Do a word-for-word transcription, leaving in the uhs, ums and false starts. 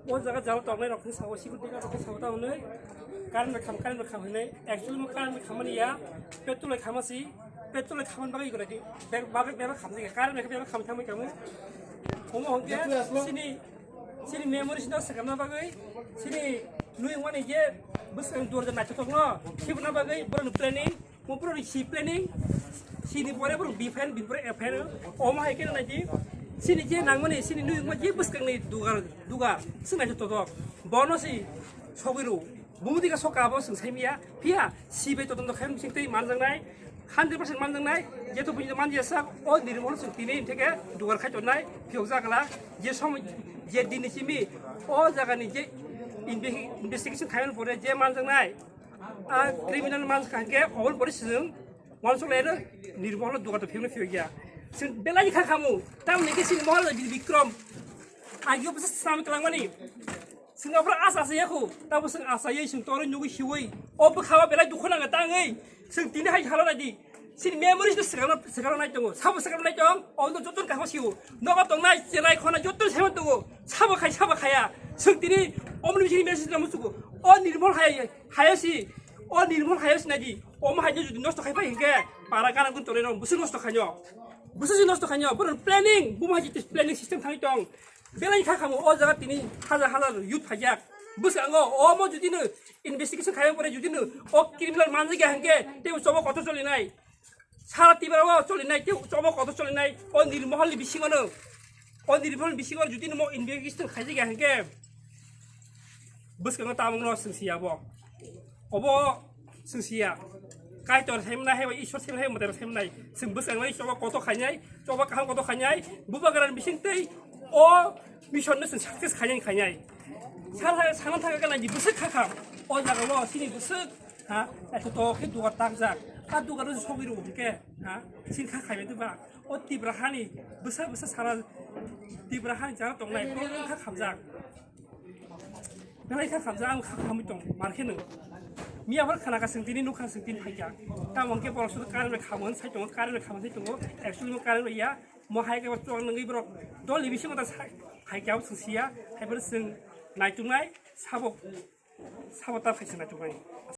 O jaga jala tongnai rok khe sao, security guard rok khe sao ta hwnwi, current bai kham, current bai kham hwnwi. Actually mo current bai khammani ya, petrol bai khamasi, petrol bai khamani bagwi gwnai di, bag, bagwi bag khamjak ya, current bai khe bag kham thangwi kamo. Omo hwnkhe chini, chini memories no swkangna bagwi, chini nui wngmani je bwskang dorja naithothok no khibna bagwi borokni planning, Mo borok ni si planning, sini pore borok B fan, bini pore F fan, omo hai khe nai di. Sini je nangmani, sini nui wngma je bwskangni dugar, dugar, swng naithothok. Bono si sogwi rw. Bumudi ka soka bo swng saimiya, phiya si bai totong tokhe sing tei manjaknai, hundred percent manjaknai, jeto buji manjaya sak, o nirmol swng tini theke dugar khai tongnai, phiyok jakla, je somoi, je dini simi, o jagani je inve-, investigation khaimani pore je manjaknai, A criminal mansa kha khe oboni pore chwng wansuk lai no nirmol no dugar to phiyokno phiyok ya. Chwng belai kha khamu, tamoni khe chini mohor Bikrom agio bwsa sam twlangmani. Chwng aphra asa asa yakhu, tamo chwng asa yai chwng toroi nugui siui. O bwkha o belai dukhu nanga tangwi. Chwng tini hai hala nai di. Chini memories no swkang, swkang nai tongo. Sabo swkang nai tong, ondo joto kha sio. Nogo tongnai, chenai khona joto sema tongo. Sabo khai, sabo khaya. Chwng tini omni bisini message no musugo. O nirmol hai, hai si. O nirmol hai si nai di. Omo hai jodi nosto khai pai hinkhe, para gana gun tore no, busu nosto khainyo. Busu si nosto khainyo. Boro planning, buma hai planning system thangwi tong. Belai kha khamu o jaga tini hajar hajar youth phaijak. Bwskango omo jodi no investigation khaiyang pore jodi no o criminal manjak ya hinkhe tei chobo kotor cholinai. Sara Tripura o cholinai tei chobo kotor cholinai o nirmohol ni bisingo no. O nirmohol ni bisingo jodi no mo investigation khaijak ya hinkhe bwskango tabuk no chwng siya bo. Obo chwng siya. Kaitor semnai hai, Ishwar semnai hai, Mwtai semnai. Chwng bwskango choba koto khainai, choba kaham koto khainai. Bubagra ni bising tei o mission no chwng success khainai khainai. Sal hai sana thangka kana di bwswk kha kha. O jaga o sini bwswk ha, eto to khe dugar takjak. A dugar no sogwi rw hwnkhe ha, sin kha khaibai duba. O Tripura hani bwsa bwsa sara Tripura hani jaga tongnai problem kha khamjak. Belai kha khamjak, ang kha khamwi tong, mar khe nwng. Miya phar khana kha chwng tini nukha chwng tini phaikha. Tamo hwnkhe borok sudu current bai khamwi sai tongo, current bai khamwi sai tongo. Actually mo current bai ya, mo hai khe bo chwng nungwi borok dol ni bisingo ta sai, phaikha bo chwng siya, hai phano chwng naituknai, sabo, sabo ta phaisa naituknai.